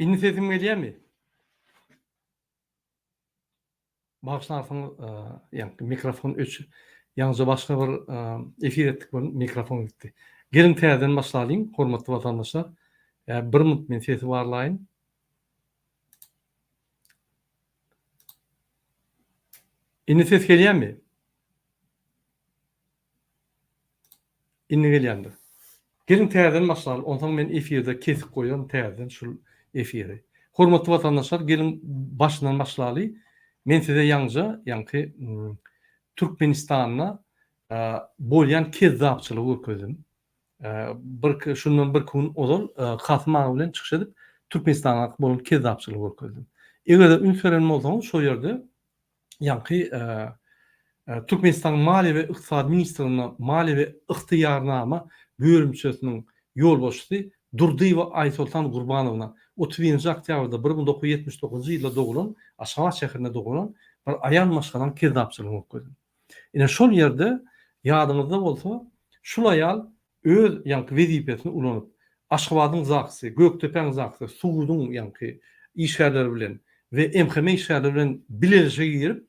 Indi sesim gelýärmi? Bagyşlarsyňyz, ýaňky mikrofon öç, ýaňyja başga bir efir etdik welin mikrofon gitdi. Geliň täzeden başlalyň, hormatly watandaşlar. Bir minut men sesi barlaýyn. Indi ses gelýärmi? Indi gelýändir. Geliň täzeden başlaly, onsoň men efirde kesik goýaryn täzeden şul efiri. Hormatly watandaşlar geliň başyndan başlaly. Men size ýaňja ýaňky Türkmenistanda bolýan kezzapçylygy görkezdim. Bir şundan birki gün ozal Kasym aga bilen çykyş edip Türkmenistandaky bolan kezzapçylygy görkezdim. Eger-de üns beren bolsaňyz şo ýerde ýaňky Türkmenistanyň Maliýe we ykdysady ministrliginde Maliýe we ygtyýarnama bölümçesiniň ýolbaşçysy Durdyýewa Aýsoltan Gurbanowna 31-nji oktýabrda 1979-njy ýylda doglan, Aşgabat şäherinde doglan bir aýal maşgalanyň kezzapçylygyny görkezdi. Ine şol ýerde ýadyňyzda bolsa, şul aýal öz ýaňky wezipesini ulanyp, Aşgabadyň ZAGS-y, Gökdepäň ZAGS-y, suduň ýaňky işgärleri bilen we MHM işgärleri bilen bileleşige girip,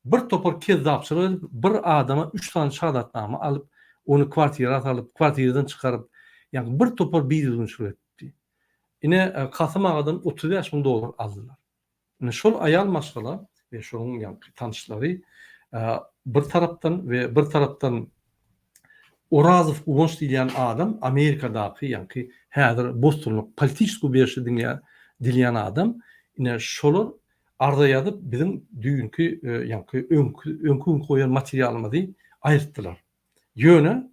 bir topar kezzapçylyk edip, bir adama üç sany şahadatnama alyp, ony kwartira salyp, kwartiradan çykaryp, ýaňky bir topar bidüzgünçilik edipdi. Ine, Kasym agadan 35 müň dollar aldylar. Ine şol aýal maşgala we şonuň ýaňky tanyşlary bir tarapdan we bir tarapdan Orazow Guwanç diýilýän adam Amerikadaky ýaňky häzir bosgunlyk politiçeskiý ubejişe diňýän dilýän adam ine şolar arza ýazyp biziň düýnki ýaňky öňki öňki günki goýan materialymyzy aýyrtdylar. Ýöne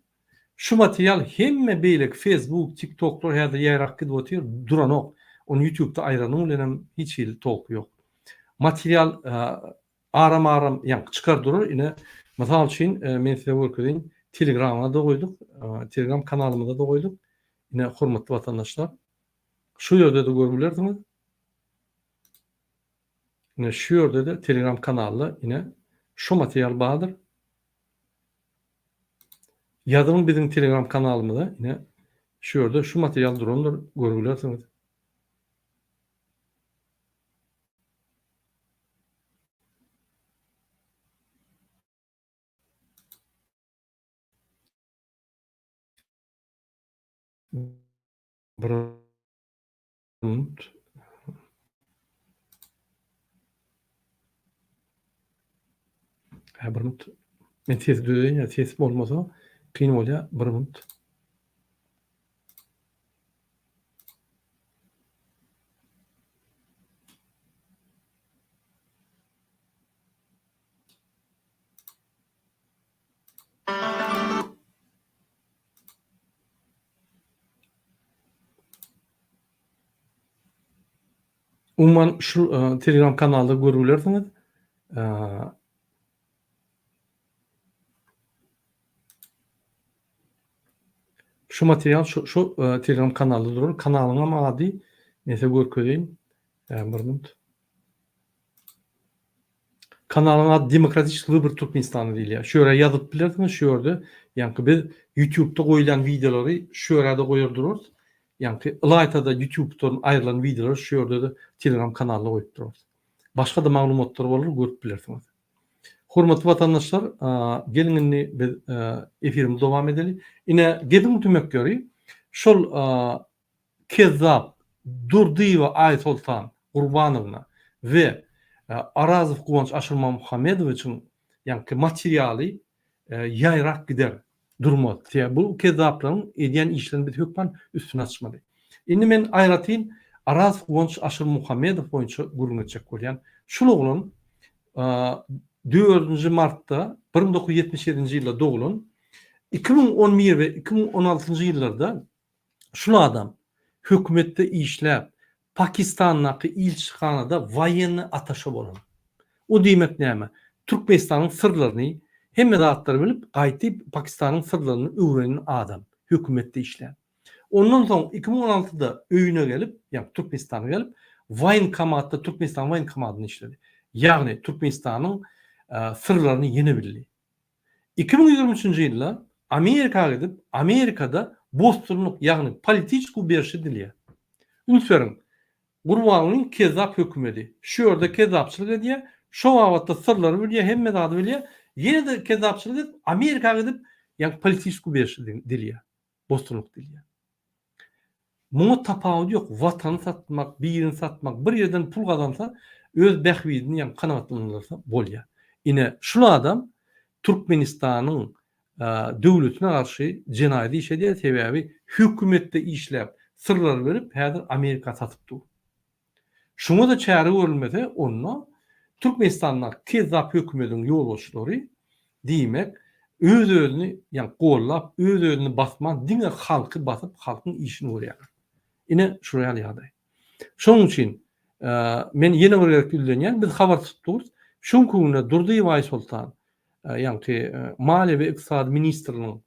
şu material hemme beýleki Facebook, TikToklar häzir ýaýrap gidip otyr, duranok. Ony YouTube'da aýranyň bilenem hiç hili tolky ýok. Material aram-aram ýaňky çykar durar. Ine, mysal üçin men size görkezeýin, Telegrama-da goýduk, Telegram kanalymyza-da goýduk. Ine, hormatly watandaşlar, şu ýerde-de görüp bilersiňiz. Ine, şu ýerde-de Telegram kanalda ine şu material bardyr. Ýazylyň biziň telegram kanalymyza ine şu ýerde şu material durandyr görüp bilersiňiz. Bir minut. Hä bir minut. Men sesi düzeýin ýa ses bolmasa kyn bolýar. Bir minut. Umuman şu e, Telegram kanalda görüp bilersiňiz. E, şu material şu, şu e, Telegram kanalda durur. Kanalyň hem ady men size görkezeyim. E, bir minut. Kanalyň ady Demokratiçki Wybor Türkmenistana diýilýär. Şu ýere ýazyp bilersiňiz, şu ýerde ýaňky biz YouTube'da goýulýan wideolary şu ýere-de goýar durarys. Ýaňky ylaýta-da YouTube'dan aýrylan wideolary şu ýerde-de Telegram kanalynda goýup durarys. Başga-da maglumatlar bolar, görüp bilersiňiz. Hormatly watandaşlar, geliň indi biz efirimizi dowam edeli. Ine, gepiň tümekleri şol Kezzap Durdyýewa Aýsoltan Gurbanowna we Arazow Guwanç Aşyrmamuhammedowiçiň ýaňky materialy ýaýrap gider durmaz. Sebäbi bu kezzaplaryň edýän işlerini biz hökman üstüni açmaly. Indi men aýratyn Arazow Guwanç Aşyrmuhammedow boýunça gürrüň etjek bolýan. Şul oglan dördünji martda 1977-nji ýylda doglan, 2011 we 2016-njy ýyllarda Şul adam hökümetde işläp, Pakistandaky ilçihanada woýennyý ataşe bolan. O diýmek näme? Türkmenistanyň syrlaryny, hemme zatlary bilip, gaýtyp Pakistanyň syrlaryny öwrenen adam, hökümetde işlän. Ondan soň 2016-da öýüne gelip, ýagny Türkmenistana gelip, woýenkomatda, Türkmenistanyň woýenkomatynda işledi. Ýagny Türkmenistanyň syrlaryny ýene bildi. 2023-nji ýylda Amerika gidip, Amerikada bosgunlyk, ýagny politiçeskiý ubejişe edilýär. Üns beriň. Gurbangulyň kezzap hökümedi. Şu ýerde kezzapçylyk edýär, şo babatda syrlary bilýär, hemme zady bilýär. Ýene-de kezzapçylyk edip, Amerika gidip, ýaňky politiçki ubejişe dilýär. Bosgunlyk dilýär. Muňa tapawudy ýok, watany satmak, birini satmak, bir ýerden pul gazansa, öz bähbidini ýaňky kanagatlandyrsa bolýar. Ine, şul adam Türkmenistanyň döwletine garşy jenaýat iş edýär, sebäbi hökümetde işläp, syrlary berip, häzir Amerika satyp dur. Şuňa-da çäre görülmese, onda Türkmenistandaky kezzap hökümediň ýolbaşçylary, diýmek, öz-özüni, ýagny gollap, öz-özüni basman, diňe halky basyp, halkyň işini görýärler. Ine, şular ýaly ýagdaý. Şonuň üçin, men ýene bir gezek ýüzlenýän, biz habar tutup durus, şu günki günde Durdyýew Aýsoltan, ýagny Maliýe we ykdysady ministriniň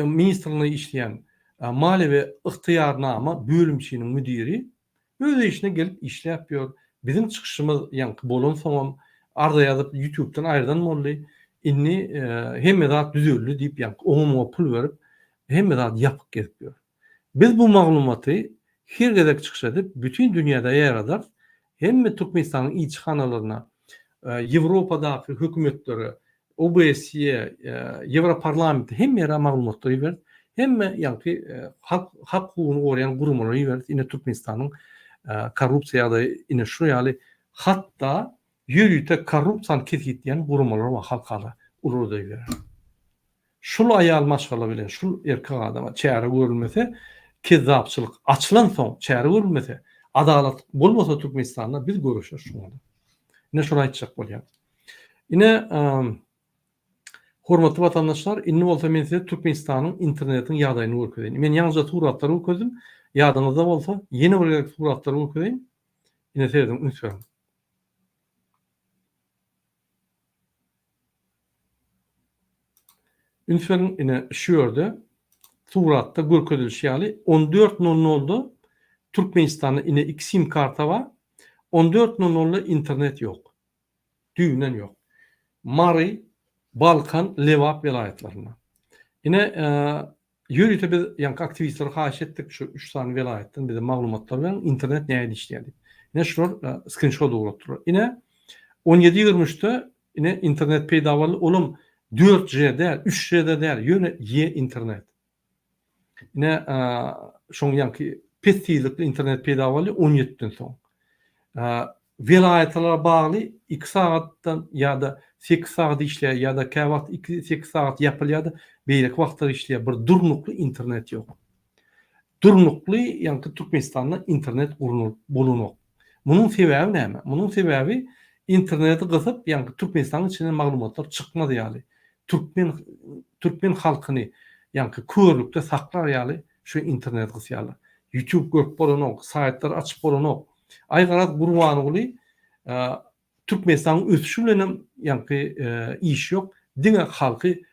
ministrliginde işleýän maliýe we ygtyýarnama bölümçiniň müdiri öz işine gelip işläp ýör. Biziň çykyşymyz ýaňky bolansoňam arza ýazyp ýutubdan aýyrdan boldy. Indi hemme zat düzeldi diýip ýaňky oňa-muňa pul berip hemme zat ýapyk gezip ýör. Biz bu maglumaty her gezek çykyş edip, bütin dünýäde ýaýradarys, hemme Türkmenistanyň ilçihanalaryna, Ýewropadaky hökümetlere, OBSE, Ýewroparlamente hemme ýere maglumatlary iberis. Hemme ýaňky halk hak hukugyny goraýan guramalara iberis. Ine Türkmenistanyň korrupsiýa ýagdaýy ine şu ýaly hatda ýörite korrupsiýany kesgitleýän guramalar bar halkara olara-da ibereris. Şul aýal maşgala bilen şul erkek adama çäre görülmese kezzapçylyk açylan soň çäre görülmese adalat bolmasa Türkmenistanda biz göreşeris şuňada. Ine şuny aýtjak bolýan. Ine hormatly watandaşlar indi bolsa men size Türkmenistanyň internetiň ýagdaýyny görkezeýin. Men ýaňyja suratlary görkezdim. Ýadyňyzda bolsa ýene bir gezek suratlary görkezeýin. Ine serediň üns beriň. Üns beriň, ine, şu ýerde suratda görkezilişi ýaly, on dört nol nolda Türkmenistanda ine iki sim karta bar, on dört nol nolda internet ýok. Düýbünden ýok. Mary, Balkan, Lebap welaýatlarynda. Ine, Ýörite biz ýaňky aktiwistlere haýyş etdik, şu üç sany welaýatdan bize maglumatlar beriň, internet nähili işleýär diýip. Ine şular skrinşot ugratdylar. Ine on ýedi ýigrimi üçde ine internet peýda boldy, olam dört G däl, üç G-de däl, ýöne E internet. Ine şoň ýaňky pes tizlikli internet peýda boldy on ýediden soň. Welaýatlara bagly iki sagatdan ýa-da sekiz sagat işleýär ýa-da käwagt iki sekiz sagat ýapylýar-da beýleki wagtlar işleýär. Bir durnukly internet ýok. Durnukly ýaňky Türkmenistanda internet gurnalyp bolanok. Munuň sebäbi näme? Munuň sebäbi interneti gysyp ýaňky Türkmenistanyň içinden maglumatlar çykmaz ýaly. Türkmen türkmen halkyny ýaňky körlükde saklar ýaly şu interneti gysýarlar. Youtube görüp bolanok, saýtlary açyp bolanok. Aý garaz Gurbanguly Türkmenistanyň ösüşi bilenem ýaňky işi ýok. Diňe halky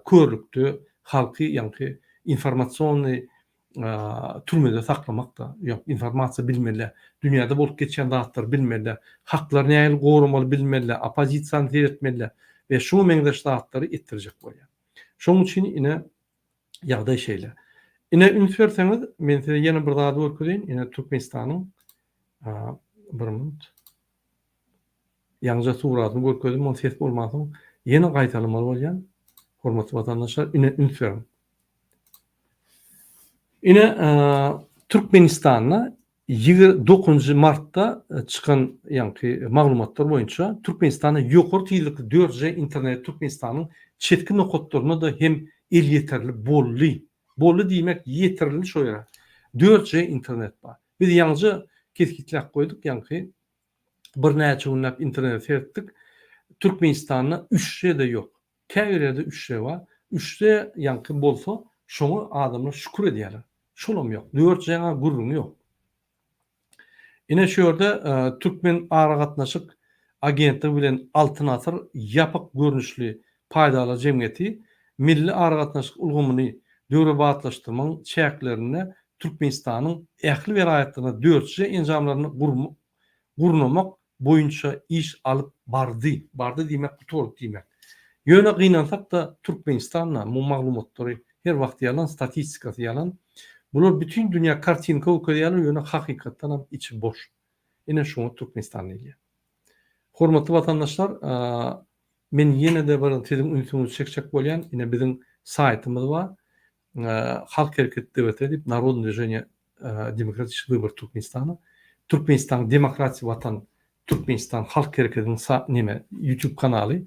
körlükde, halky ýaňky informasionnyý türmede saklamakda. Ýok, informasiýa bilmeli, dünýäde bolup geçýän zatlary bilmeli, haklary nähili goramaly bilmeli, oppozisiýany seretmeli we şuňa meňzeş zatlary etdirjek bolýar. Şonuň üçin ine Ýagdaý şeýle. Ine üns berseňiz, men size ýene bir zady görkezeýin. Ine Türkmenistanyň bir minut. Ýaňyja suratyny görkezdim, ony ses bolmansoň ýene gaýtalamaly bolýan. Hormatly watandaşlar, ine üns beriň. Ine Türkmenistanda 29 martda çykan ýaňky maglumatlar boýunça Türkmenistanda ýokary tizlikli 4G internet Türkmenistanyň çetki nokatlaryna-da hem elýeterli boldy. Boldy diýmek ýetirildi şo ýere. 4G internet bar. Biz ýaňyja kesgitläp goýduk ýaňky birnäçe günläp internete seretdik. Türkmenistanda 3G-de ýok. Käbir ýerde 3G bar. 3G ýaňky bolsa şoňa adamlar şükür edýärler. Şolam ýok. 4G-ň-a gürrüňi ýok. Ine şu ýerde Türkmen aragatnaşyk agentligi bilen Altyn Asyr ýapyk görnüşli paýdarlar jemgyýeti milli aragatnaşyk ulgamyny döwrebaplaşdyrmagyň çäklerinde Türkmenistanyň ähli welaýatlarynda 4G enjamlaryny gurnamak boýunça iş alyp bardy. Bardy diýmek gutardy diýmek. Ýöne gynansak-da Türkmenistanda bu maglumatlary her wagt ýalan, statistikasy ýalan. Bular bütin dünýä kartinka görkezýärler, ýöne hakykatdanam içi boş. Ine şuňa Türkmenistan diýilýär. Hormatly watandaşlar, men ýene-de bir siziň ünsüňizi çekjek bolýan, ine biziň saýtymyz bar. Halk hereketi DWT diýip, Narodное движение Demokratiçeskiý wybor Türkmenistana. Türkmenistanyň Demokratiýa Watan Türkmenistan Halk hereketiniň sa neme YouTube kanaly.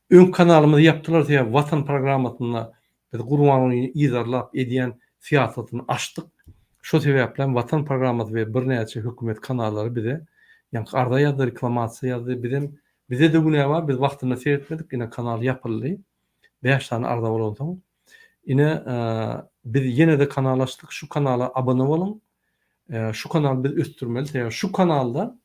Öň kanalymyzy ýapdylar sebäbi Watan programmasynda biz Gurbangulyny yzarlap edýän syýasatyny açdyk. Şo sebäplem Watan programmasy we birnäçe hökümet kanallary bize ýaňky arza ýazdy, reklamasiýa ýazdy. Bizem bize-de günä bar, biz wagtynda seretmedik, ine kanal ýapyldy. 5 sany arza bolansoň. Ine biz ýene-de kanal açdyk. Şu kanala abone boluň. Şu kanaly biz ösdürmeli. Sebäbi şu kanalda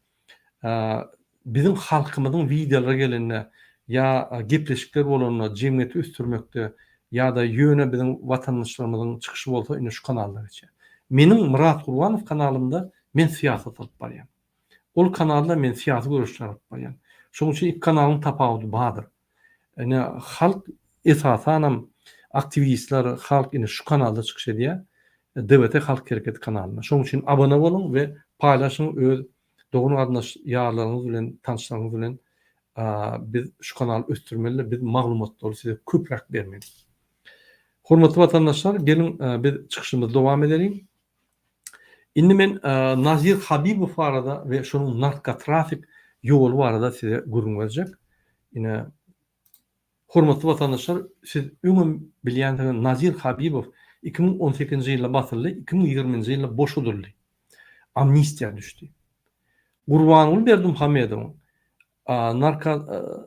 biziň halkymyzyň wideolary gelende ýa gepleşikler bolanda jemgyýeti ösdürmekde ýa-da ýöne biziň watandaşlarymyzyň çykyşy bolsa ine şu kanalda geçýär. Meniň Myrat Gurbanow kanalymda men syýasat alyp barýan. Ol kanalda men syýasy göreşler alyp barýan. Şonuň üçin iki kanalyň tapawudy bardyr. Ine halk esasanam aktiwistler halk ine şu kanalda çykyş edýär. DWT Halk Hereketi kanalynda. Şonuň üçin abone boluň we paýlaşyň öz dogan garyndaş ýarlaryňyz bilen tanyşlaryňyz bilen biz şu kanaly ösdürmeli biz maglumatlary size köpräk bermeli. Hormatly watandaşlar geliň biz çykyşymyzy dowam edeliň. Indi men Nazir Habibow barada we şonuň narkotrafik ýoly barada size gürrüň berjek. Ine, hormatly watandaşlar, siz öňem bilýänsiňiz, Nazir Habibow 2018-nji ýylda basyldy, 2020-nji ýylda boşadyldy. Amnistiýa düşdi. Gurbanguly Berdimuhamedowyň narko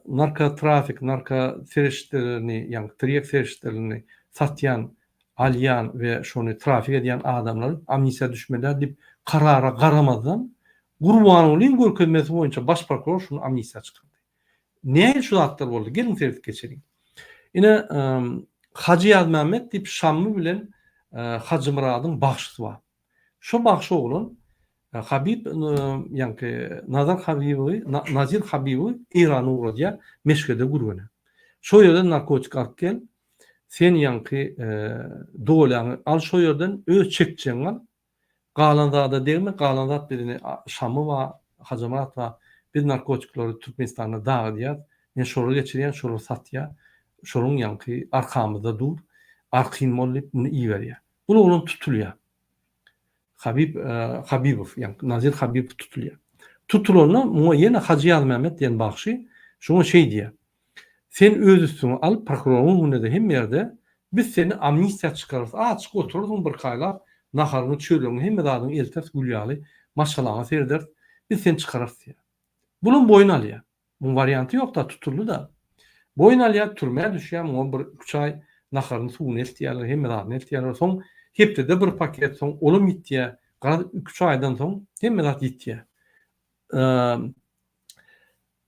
narkotrafik, narko serişdelerini, ýagny tirýek serişdelerini satýan, alýan we şony trafik edýän adamlar amnistiýa düşmelidir diýip karara garamazdan, Gurbangulyň görkezmesi boýunça baş prokuror şuny amnistiýa çykardy. Nähili şu zatlar boldy? Geliň seredip geçeliň. Ine, Hajy Ýazmämmet diýip Şammy bilen Hajymyradyň bagşysy bar. Şo bagşy oglan Habib ýaňky Nazar Habibowy Nazir Habibowy Eýrana ugradýar Meşhede Gürgene. Şo ýerden narkotik alyp gel. Sen ýaňky dolýaňy al şo ýerden öz çekjegiňi al. Galan zada degme, galan zat biz indi Şamy bar, Hajamyrat bar. Biz narkotiklary Türkmenistanda dagydýas. Men şolary geçirýän, şolary satýar. Şolaryň ýaňky arkamyzda dur. Arkin bol diýip muny iberýär. Bul oglan tutulýar. Habib Habibow, ýagny Nazir Habibow tutulýar. Tutulanda muňa ýene Hajy Ýazmämmet diýen bagşy şoňa şeý diýýär. Sen öz üstüňe al, prokuroryň öňünde-de hemme ýerde biz seni amnistiýa çykararys, azajyk oturarsyň birki aýlap, naharyňy, çöregiňi, hemme zadyňy elteris gül ýaly, maşgalaňa serederis, biz seni çykararys diýýär. Bulam boýun alýar. Muň warianty ýok-da, tutuldy-da. Boýun alýar, türmä düşýär, muňa bir üç aý naharyny, suwuny eltýärler, hemme zadyny eltýärler. Soň hepdede bir paket, soň olam ýitýär. Garaz, iki-üç aýdan soň hemme zat ýitýär.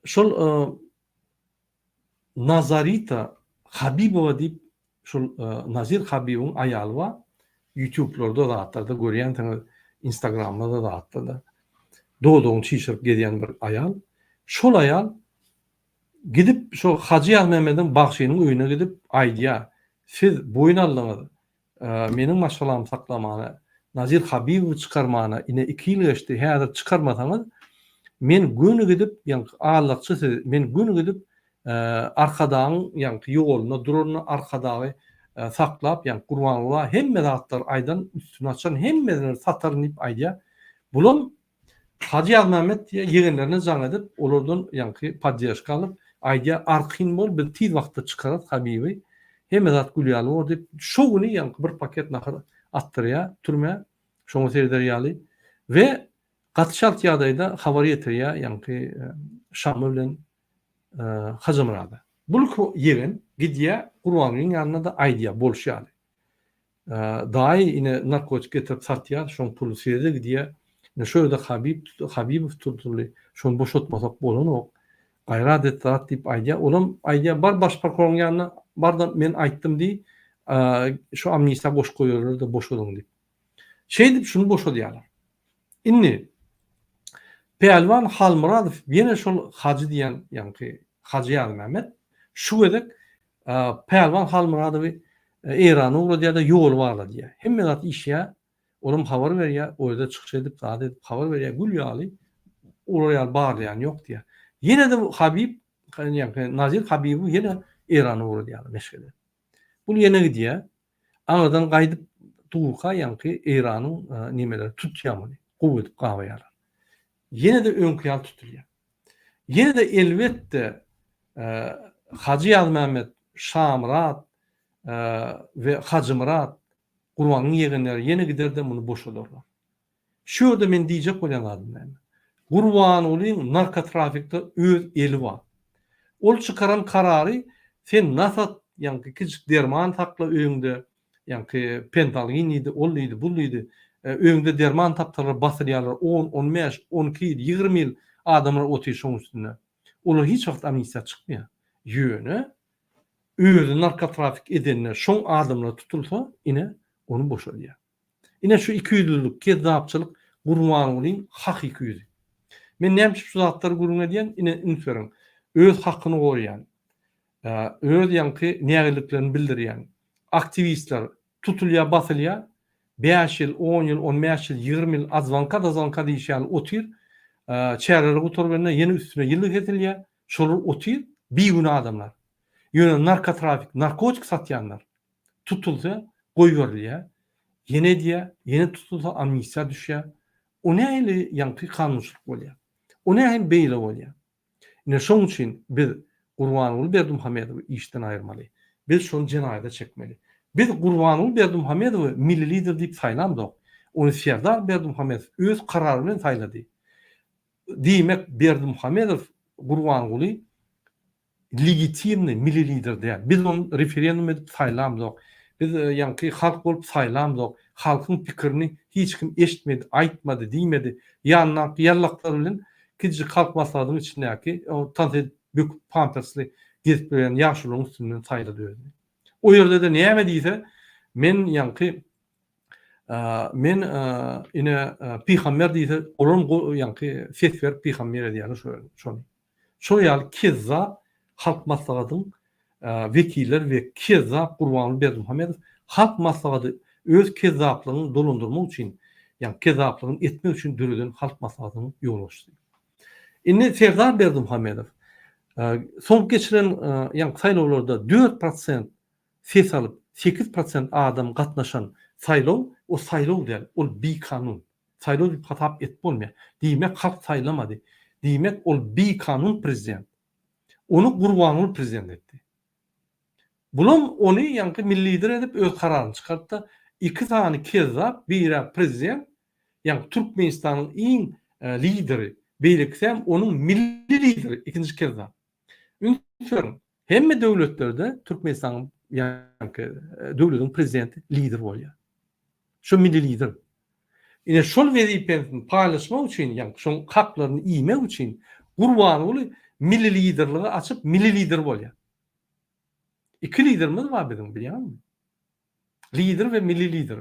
Şol Nazarita Habibowa diýip şol Nazir Habibiň aýaly bar. Ýutublarda zatlarda görýänsiňiz, Instagramda-da zatda-da. Dodagyny çişirip gezýän bir aýal. Şol aýal gidip şo Hajy Ýazmämmediň bagşynyň öýüne gidip aýdýar, Siz boýun aldyňyz, Meniň maşgalamy saklamana, Nazir Habibowy çykarmana ine iki ýyl geçdi, häzir çykarmasaňyz, men göni gidip, ýaňky allakçy siz, men göni gidip, Arkadagyň ýaňky ýolunda duraryn, Arkadagy saklap, ýaňky Gurbangula hemme zatlary aýdan, üstüni açan hemmesini sataryn diýip aýdýar. Bulam Hajy Ýazmämmet diýýär, ýegenlerine jaň edip, olardan ýaňky podderžka alyp, aýdýar, arkaýyn bol, biz tiz wagtda çykararys Habibi, hemme zat gül ýaly bor diýip, şo güni ýaňky bir paket nahar atdyrýar türmä, şoňa sereder ýaly we gaty çalt ýagdaýda habar ýetirýär ýaňky Şammy bilen Hajymyrada. Bul ýegen gidýär Gurbangulyň ýanyna-da aýdýar bolşy ýaly. Daýy ine narkotik getirip satýar, şoň puly size-de gidýär. Ine şo ýerde Habib Habibow tutuldy, şony boşatmasak bolanok. Gaýrat et zat diýip aýdýar. Olam aýdýar, bar baş prokuroryň ýanyna, bar-da men aýtdym diý, şu amnistiýa goşup goýberler-de boşadyň diýip. Şeýdip şuny boşadýarlar. Indi Pälwan Halmyradow ýene şol Hajy diýen ýaňky Hajy Ýazmämmet şu gezek Pälwan Halmyradowy Eýrana ugradýar-da ýoly bagladýar. Hemme zat işýär. Olam habar berýär, o ýerde çykyş edip, zat edip habar berýär, gül ýaly, olar ýaly barlaýan ýok diýýär. Ýene-de Habib, ýagny Nazir Habibi ýene Eýrana ugradýarlar Meşhede. Bul ýene gidýär. Aňyrdan gaýdyp durka ýaňky Eýranyň nemeleri tutýar muny. Gowy edip gabaýarlar. Ýene-de öňki ýaly tutulýar. Ýene-de elbetde Hajy Ýazmämmet, Şamyrat we Hajymyrat Gurbanyň ýegenleri ýene gider-de muny boşadarlar. Şu ýerde men diýjek bolýan zadym näme? Gurbangulyň narkotrafikde öz eli bar. Ol çykaran karary sen nasat ýaňky kiçijik derman sakla öýüňde, ýaňky pentalgin diýdi, ol diýdi, bul diýdi. Öýüňde derman tapsalar basylýarlar on, on bäş, on iki ýyl, 20 ýyl adamlar otyr şoň üstünde. Olar hiç wagt amnistiýa çykmaýar. Ýöne özi narkotrafik edende şoň adamlar tutulsa ine ony boşadýar. Ine şu ikiýüzlülik, kezzapçylyk Gurbangulyň hakyky ýüzi. Men näme üçin şu zatlary gürrüň edýän, ine üns beriň. Öz hakyny goraýan, öz ýaňky nägileliklerini bildirýän aktiwistler tutulýar, basylýar, bäş ýyl, on ýyl, on bäş ýyl, 20 ýyl od zvonka do zvonka diýişi ýaly otyr. Çäreleri gutarylanda ýene üstüne ýyly kesilýär. Şolar otyr, bigünä adamlar. Ýöne narkotrafik, narkotik satýanlar tutulsa goýberilýär, ýene edýär, ýene tutulsa amnistiýa düşýär. O nähili ýaňky kanunçylyk bolýar? O nähili beýle bolýar? Ine şoň üçin biz Gurbanguly Berdimuhamedowy işden aýyrmaly. Biz şony jenaýata çekmeli. Biz Gurbanguly Berdimuhamedowy milli lider diýip saýlamzok. Ony Serdar Berdimuhamedow öz karary bilen saýlady. Diýmek Berdimuhamedow Gurbanguly legitimny milli lider däl. Biz ony referendum edip saýlamzok. Biz ýaňky halk bolup saýlamzok. Halkyň pikirini hiç kim eşitmedi, aýtmady, diýmedi. Ýanyndaky ýallaklar bilen kiçijik halk maslahatynyň içindäki tans edip böküp pampersli gezip ýörýän ýaşulularyň üstünden saýlady özüni. O ýerde-de näme diýse, men ýaňky men ine pygamber diýse, olaram ýaňky ses berip pygamber edýärler şony. Şol ýaly kezzap Halk Maslahatyň wekilleri we kezzap Gurbanguly Berdimuhamedow Halk Maslahaty öz kezzaplygyny dolandyrmak üçin, ýagny kezzaplygyny etmek üçin döreden Halk Maslahatynyň ýolbaşçysy. Indi Serdar Berdimuhamedow soňky geçiren ýagny saýlawlarda 4 prosent ses alyp, 8 prosent adam gatnaşan saýlaw o saýlaw däl, ol bikanun. Saýlaw diýip hasap edip bolmaýar. Diýmek halk saýlamady. Diýmek ol bikanun prezident. Ony Gurbanguly prezident etdi. Bulam ony ýaňky milli lider edip öz kararyny çykarypda iki sany kezzap birä prezident ýaňky Türkmenistanyň iň lideri beýlekisem onuň milli lideri ikinji kezzap. Üns beriň hemme döwletlerde Türkmenistanyň ýaňky döwletiň prezidenti lider bolýar. Şo milli lider. Ine şol wezipesini paýlaşmak üçin, ýagny şoň haklaryny iýmek üçin Gurbanguly milli liderligi açyp milli lider bolýar. Iki liderimiz bar biziň bilýäňizmi? Lider we milli lider.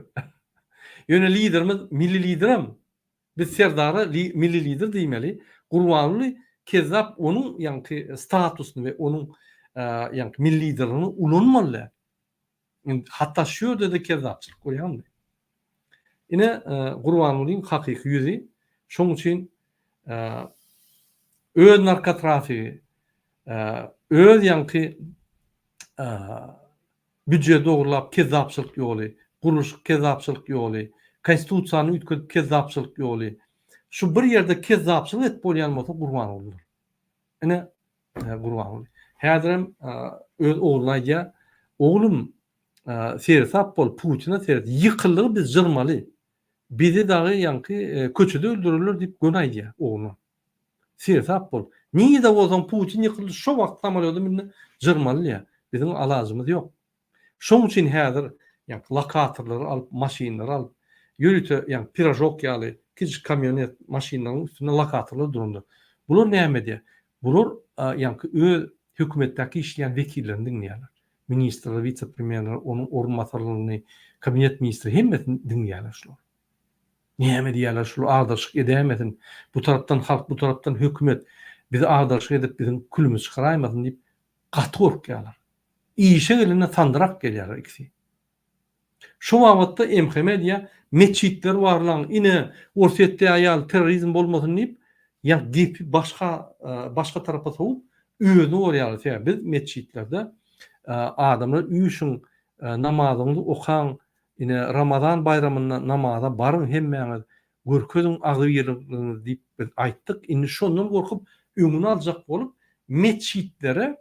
Ýöne liderimiz milli liderem. Biz Serdara milli lider diýmeli. Gurbanguly kezzap onuň ýaňky statusyny we onuň ýaňky milli liderligini ulanmaly däl. Hatda şu ýerde-de kezzapçylyk bolýandy. Ine, Gurbangulyň hakyky ýüzi. Şonuň üçin öz narkotrafigi, öz ýaňky býudjeti ogurlap kezzapçylyk ýoly, gurluşyk kezzapçylyk ýoly, konstitusiýany üýtgedip kezzapçylyk ýoly. Şu bir ýerde kezzapçylyk edip bolýan bolsa Gurbangulydyr. Ine, Gurbanguly. Häzirem öz ogluna aýdýar, Oglum, seresap bol, Putine seret, ýykyldygy biz jyrmaly. Bizi dagy ýaňky köçede öldürerler diýip göni aýdýar ogluna. Seresap bol. Nirede bolsaň Putin ýykyldy, şo wagt samolýoda mün-de jyrmaly diýýär. Biziň alajymyz ýok. Şoň üçin häzir ýaňky lokatorlary alyp, maşynlary alyp, ýörite ýaňky piražok ýaly kiçijik kamionet maşynlaryň üstünde lokatorlar durandyr. Bular näme edýär? Bular ýaňky öz hökümetdäki işleýän wekillerini diňleýärler. Ministrler, wise-premýerler, onuň orunbasarlaryny, kabinet ministri hemmesini diňleýärler şular. Näme diýýärler şular agdaryşyk edäýmesin, bu tarapdan halk, bu tarapdan hökümet bizi agdaryşyk edip biziň külümizi çykaraýmasyn diýip gaty gorkýarlar. Işe gelende sandyrak gelýärler ikisi. Şu babatda MHM diýýär, metjitler barlaň, ine, Orsýetde ýaly terrorizm bolmasyn diýip, ýa gepi başga başga tarapa sowup, özüni gorýarlar. Sebäbi biz metjitlerde adamlar üýşüň, namazyňyzy okaň, ine, Ramazan baýramynda namaza baryň hemmäňiz, görkeziň agzybirligiňizi diýip biz aýtdyk. Indi şondan gorkup, öňüni aljak bolup, metjitlere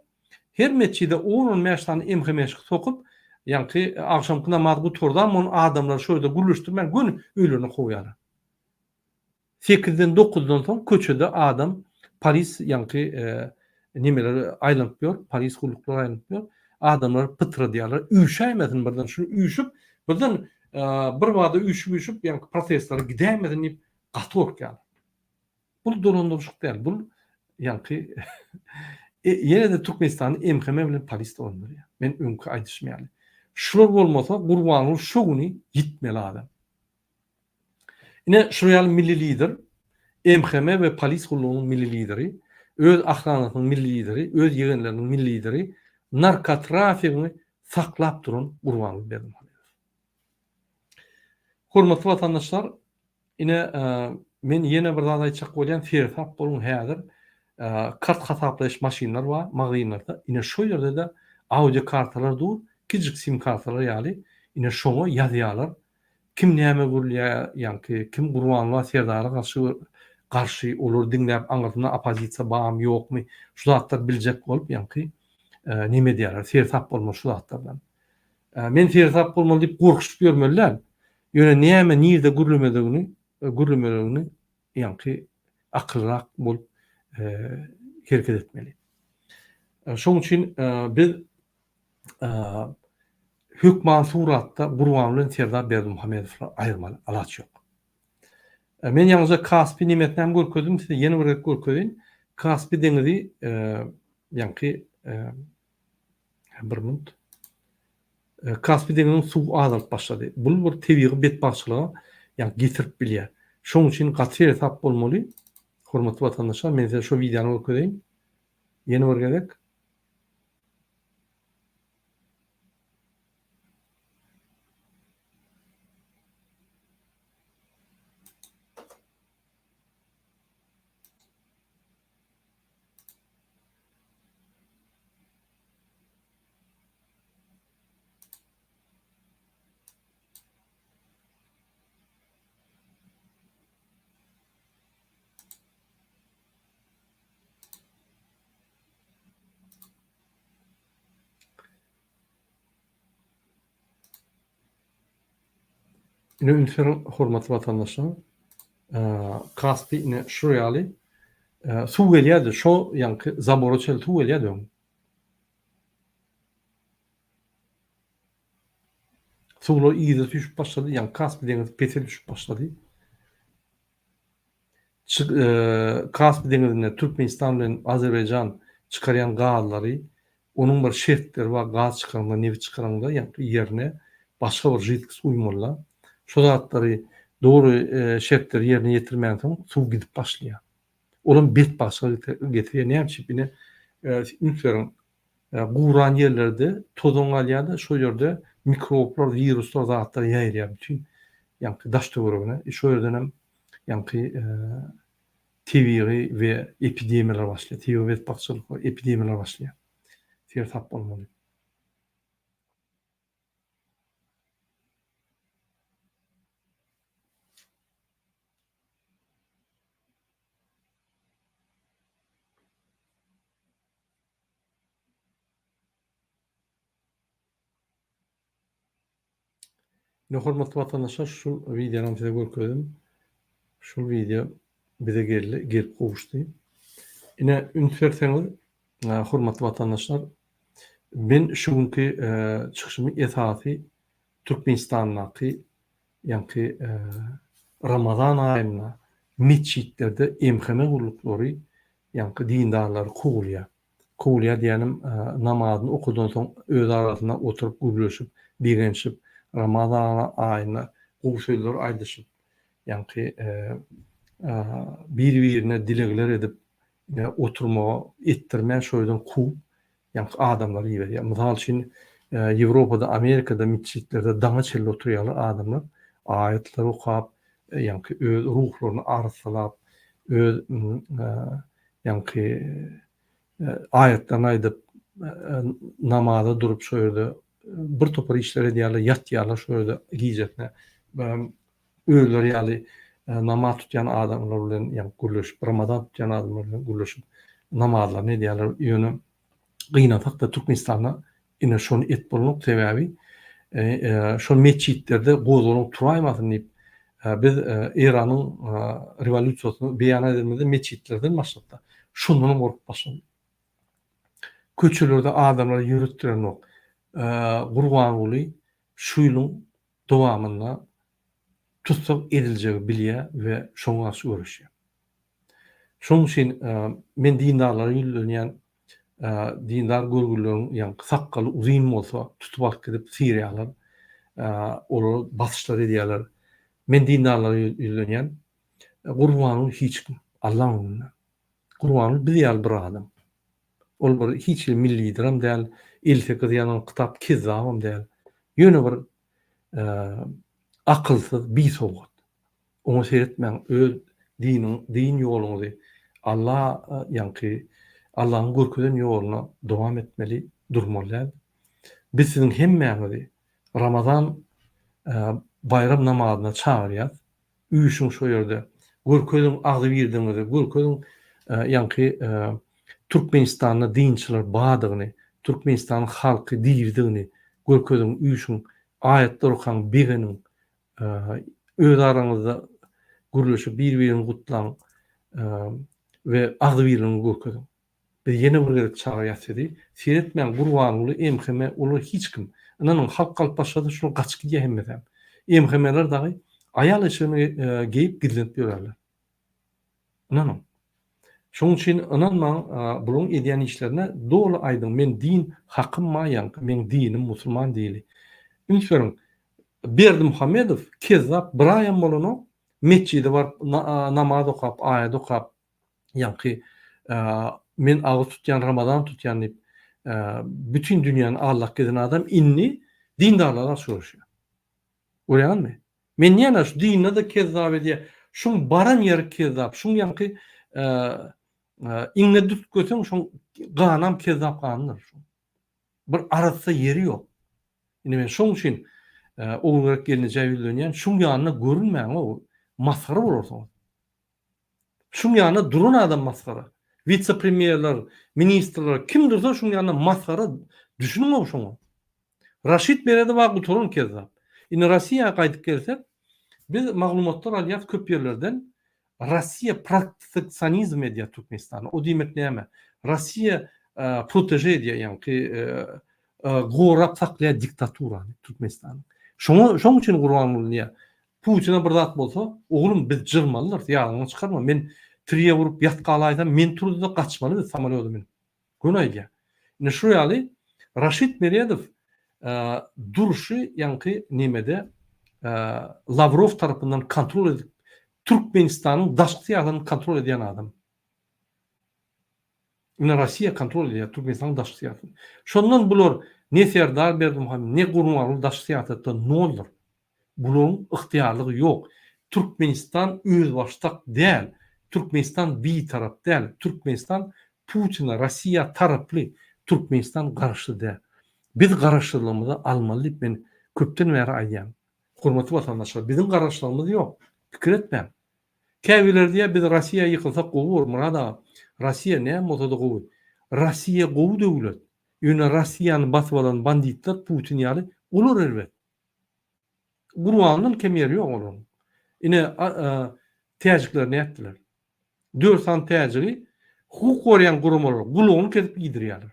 Her metjide on-on bäş sany MHM-şik sokup, ýaňky agşamky namaz gutardam ony adamlary şo ýerde gürleşdirmän göni öýlerine kowýarlar. Sekizden dokuzdan soň köçede adam polis ýaňky nemeler aýlanyp ýör, polis gulluklary aýlanyp ýör. Adamlary pytradýarlar. Üýşäýmesin birden şuny üýşüp, birden birbada üýşüp-üýşüp ýaňky protestlere gidäýmesin diýip gaty gorkýarlar. Bul dolandyryşyk däl, bul ýaňky ýene-de Türkmenistany MHM bilen polis dolandyrýar. Men öňki aýdyşym ýaly. Şular bolmasa Gurbanguly şo güni ýitmeli adam. Ine şular ýaly milli lider, MHM we polis gullugynyň milli lideri, öz ahranasynyň milli lideri, öz ýegenleriniň milli lideri, narkotrafigiňi saklap duran Gurbanguly Berdimuhamedow. Hormatly watandaşlar, Ine, men ýene bir zat aýtjak bolýan, seresap boluň häzir kart hasaplaýyş maşynlar bar magazynlarda, ine şo ýerde-de audio kartalar dur, kiçijik sim kartalar ýaly, ine şoňa ýazýarlar, kim näme gürlýär, ýaňky kim Gurbanguly Serdara garşy garşy olary diňläp aňyrsynda oppozisiýa barmy ýokmy şu zatlary biljek bolup ýaňky neme edýärler, seresap bolmaly şu zatlardan. Men seresap bolmaly diýip gorkuşyp ýörmeli däl. Ýöne näme nirde gürlemedigini gürlemeligini ýaňky akyllyrak bolup hereket etmeli. Şoň üçin biz hökman suratda Gurbanguly bilen Serdar Berdimuhamedowlary aýyrmaly alaç ýok. Men ýaňyja Kaspi nemesini hem görkezdim size ýene bir gezek görkezeýin. Kaspi deňizi ýaňky Bir minut. Kaspi deňziniň suwy azalyp başlady. Bul bir tebigy betbagtçylyga ýa getirip bilýär. Şonuň üçin gaty seresap bolmaly. Hormatly watandaşlar, men size şo wideony görkezeýin. Ýene bir gezek. Ine üns beriň hormatly watandaşlar. Kaspi ine şu ýaly suw gelýärdi. Şo ýaňky zabora çenli suw gelýärdi öň. Suwlar yza süýşüp başlady, ýaňky Kaspi deňizi pese düşüp başlady. Kaspi deňizinde Türkmenistan bilen Azerbaýjan çykarýan gazlary, onuň bir şertleri bar, gaz çykaraňda, nebit çykaraňda, ýaňky ýerine başga bir židkost guýmalylar. Şo zatlary dogry şertleri ýerine ýetirmänsoň suw gidip başlaýar. Olam betbagtçylyga getirýär. Näme üçin? Ine, üns beriň, guran ýerlerde tozan galýar-da, şo ýerde mikroblar, wiruslar, zatlar ýaýraýar bütin ýaňky daş-töweregine. Şo ýerdenem ýaňky tebigy we epidemiýalar başlaýar. Tebigy betbagtçylyklar, epidemiýalar başlaýar. Seresap bolmaly. Ine hormatly watandaşlar şu wideony size görkezdim. Şu wideo bize geldi, gelip gowuşdy. Ine üns berseňiz, hormatly watandaşlar, men şu günki çykyşymy esasy Türkmenistandaky ýaňky Ramazan aýynda metjitlerde MHM gulluklary ýaňky dindarlary kowulýar. Kowulýar diýýänim namazyny okadansoň öz arasynda oturyp gürleşip, begenşip, Ramazan aýynda gowy sözler aýdyşyp, ýaňky bir-birine dilegler edip oturmagy etdirmän şo ýerden kowup ýaňky adamlary iberýär. Mysal üçin. Ýewropada, Amerikada metjitlerde daňa çenli oturýarlar adamlar, aýatlar okap, ýaňky öz ruhlaryny arassalap, öz ýaňky aýatlaryny aýdyp, namaza durup şo ýerde bir topar işler edýärler, ýatýarlar şo ýerde gijesine. Özleri ýaly namaz tutýan adamlar bilen ýa gürleşip, Ramazan tutýan adamlar bilen gürleşip namazlaryny edýärler. Ýöne gynansak-da Türkmenistanda ine şony et bolanok sebäbi şol metjitlerde gozgalaň turaýmasyn diýip biz Eýranyň rewolýusiýasyny beýan edenimizde metjitlerden başlady-da. Şondanam gorkup başlady. Köçelerde adamlary ýöretdirenok. Gurbanguly şu ýylyň dowamynda tussag ediljegi bilýär we şoňa garşy göreşýär. Şonuň üçin men dindarlara ýüzlenýän, dindar görgülileriň ýaňky sakgaly uzyn bolsa tutup alyp gidip syrýarlar, olara basyşlar edýärler. Men dindarlara ýüzlenýän, Gurbanguly hiç kim, Allaň öňünde. Gurbanguly biz ýaly bir adam. Ol bir hiç hili milli liderem däl, 58 ýalan kitap kezzabam däl. Ýöne bir akylsyz, bisowat. Oňa seretmäň, öz diniň, din ýoluňyzy Alla ýaňky Allanyň görkezen ýoluna dowam etmeli, durmaly däl. Biz siziň hemmäňizi Ramazan baýram namazyna çagyrýas. Üýşüň şo ýerde. Görkeziň agzybirdigiňizi, görkeziň ýaňky Türkmenistanda dinçiler bardygyny, Türkmenistanyň halky diridigini görkeziň, üýşüň, aýatlar okaň, begeniň, öz araňyzda gürleşip bir-biriňizi gutlaň we agzybirligiňizi görkeziň. Biz ýene bir gezek çagyrýas sizi. Seretmäň Gurbanguly, MHM olar hiç kim. Ynanyň halk galyp başlasa şular gaçyp gidýär hemmesem. MHM-ler dagy aýal eşigini geýip gizlenip ýörärler. Ynanyň. Şonuň üçin ynanmaň bularyň edýän işlerine doly aýdyň men din hakym bar ýaňky meň dinim musulman dini. Üns beriň Berdimuhamedow kezzap bir aýam bolanok metjide baryp namaz okap aýat okap ýaňky men agyz tutýan Ramazan tutýan diýip bütin dünýäni aldap gezen adam indi dindarlara garşy göreşýär. Görýäňizmi? Men diýýän-ä şu dinde-de kezzap edýär. Şuň baran ýeri kezzap. Şuň ýaňky iňňe dürtgeseň şoň ganam kezzap ganydyr şuň. Bir arassa ýeri ýok. Indi men şoň üçin Ogulgerek gelnejä ýüzlenýän, şuň ýanynda görünmäň-ow, masgara bolarsyňyz. Şuň ýanynda duran adam masgara. Wise-premýerler, ministrler, kim dursa şuň ýanynda masgara, düşüniň-ow şoňa. Raşid Meredow-a gutaran kezzap. Indi Rossiýa gaýdyp gelsek, biz maglumatlar alýas köp ýerlerden, Rossiýa proteksionizm edýär Türkmenistana. O diýmek näme? Rossiýa proteže edýär, ýaňky gorap saklaýar diktaturany Türkmenistanyň. Şoňa şoň üçin Gurbanguly diýýär, Putine bir zat bolsa, oglum biz jyrmalydyrys, ýadyňdan çykarma, men tirýek urup ýat galaýsam, men turdy-da gaçmaly biz samolýoda münüp. Göni aýdýar. Ine şu ýaly Raşid Meredow durşy ýaňky nemede Lawrow tarapyndan kontrol edip Türkmenistanyň daşky syýasatyny kontrol edýän adam. Ine Rossiýa kontrol edýär Türkmenistanyň daşky syýasatyny. Şondan bular ne Serdar Berdimuhamedow ne Gurbanguly daşky syýasatda noldyr. Bularyň ygtyýarlygy ýok. Türkmenistan özbaşdak däl. Türkmenistan bitarap däl. Türkmenistan Putine, Rossiýa taraply. Türkmenistan garaşsyz däl. Biz garaşsyzlygymyzy almaly diýip men köpden bäri aýdýan. Hormatly watandaşlar, biziň garaşlygymyz ýok. Pikir etmäň. Käbirleri diýýär biz Rossiýa ýykylsak gowy bolar. Myrat aga, Rossiýa näme bolsa-da gowy. Rossiýa gowy döwlet. Ýöne Rossiýany basyp alan banditler Putin ýaly olar erbet. Gurbandan kem ýeri ýok olaryň. Ine, täjikler nätdiler? Dört sany täjigi hukuk goraýan guramalar gulagyny kesip iýdirýärler.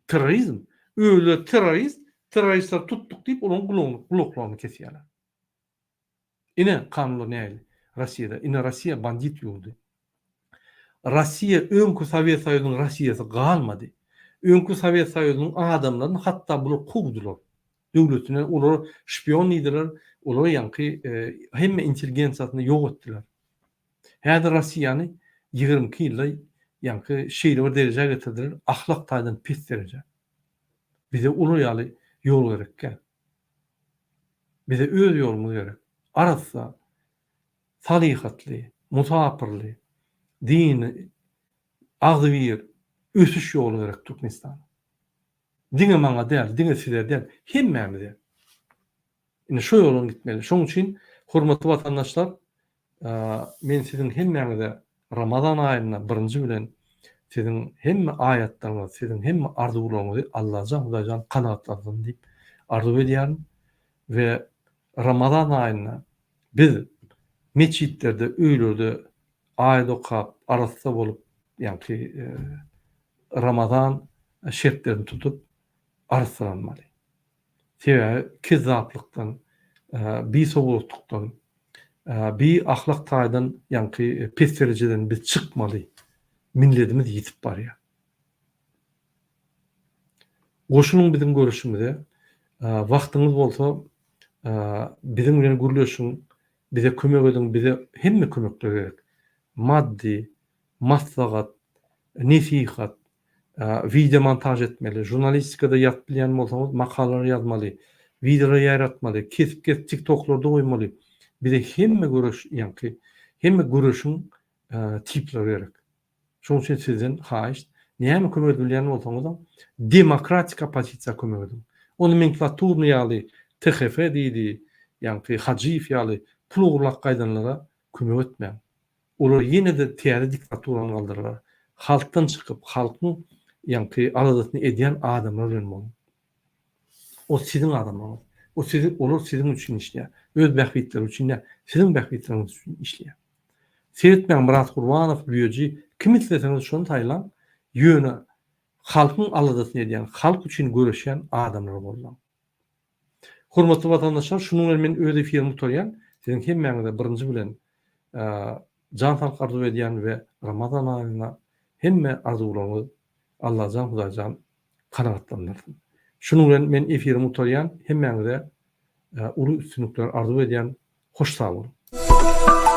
Terrorizm. Özleri terrorist, terroristleri tutduk diýip olaryň gulagyny, gulaklaryny kesýärler. Ine kanunlar nähili Rossiýada. Ine Rossiýa bandit ýurdy. Rossiýa öňki Sowet Soýuzynyň Rossiýasy galmady. Öňki Sowet Soýuzynyň adamlaryny hatda bular kowdular. Döwletinden olara şpion diýdiler, olara ýaňky hemme intelligensiýasyny ýok etdiler. Häzir Rossiýany 22 ýylda ýaňky şeýle bir derejä getirdiler, ahlak taýdan pes derejä. Bize olar ýaly ýol gerekkä. Bize öz ýolumyz gerek. Arassa, salyhatly, musapyrly, dini, agzybir ösüş ýoly gerek Türkmenistana. Diňe maňa däl, diňe size däl, hemmämize. Indi şo ýoldan gitmeli. Şonuň üçin, hormatly watandaşlar, men siziň hemmäňize Ramazan aýynda birinji bilen siziň hemme aýatlaryňyzy, siziň hemme arzuwlaryňyzy Allajan Hudaýjan kanagatlandyrsyn diýip arzuw edýärin we Ramazan aýynda biz metjitlerde, öýlerde aýat okap, arassa bolup, ýagny Ramazan şertlerini tutup arassalanmaly. Sebäbi kezzaplykdan, bisowutlykdan, biahlak taýdan ýaňky pes derejeden biz çykmaly. Milletimiz ýitip barýar. Goşulyň biziň göreşimize. Wagtyňyz bolsa biziň bilen gürleşiň, bize kömek ediň, bize hemme kömekler gerek. Maddy, maslahat, nesihat, Wideo montaž etmeli, žurnalistikada ýazyp bilýän bolsaňyz makalalar ýazmaly, wideolar ýaýratmaly, kesip-kesip tiktoklarda goýmaly. Bize hemme göreş ýaňky hemme göreşiň tipleri gerek. Şonuň üçin sizden haýyşt, näme kömek edip bilýän bolsaňyzam demokratik oppozisiýa kömek ediň. O nomenklaturny ýaly THF diýdi, ýaňky Hajyýew ýaly pul ogurlap gaýdanlara kömek etmäň. Olar ýene-de täze diktaturany galdyrarlar. Halkdan çykyp, halkyň ýaňky aladasyny edýän adamlar bilen boluň. O siziň adamlaryňyz. O sizi, olar siziň üçin işleýär. Öz bähbitleri üçin däl, siziň bähbitleriňiz üçin işleýär. Seretmäň Myrat Gurbanow, Düýeji, kim isleseňiz şony saýlaň, ýöne halkyň aladasyny edýän, halk üçin göreşýän adamlary goldaň. Hormatly watandaşlar, şunuň bilen men öz efirimi gutarýan. Siziň hemmäňize birinji bilen jan saglyk arzuw edýän we Ramazan aýynda hemme arzuwlaryňyz Allajan Hudaýjan kanagatlandyrsyn. Şunuň bilen men efirimi gutarýan. Hemmäňize uly üstünlikler arzuw edýän. Hoş sag boluň.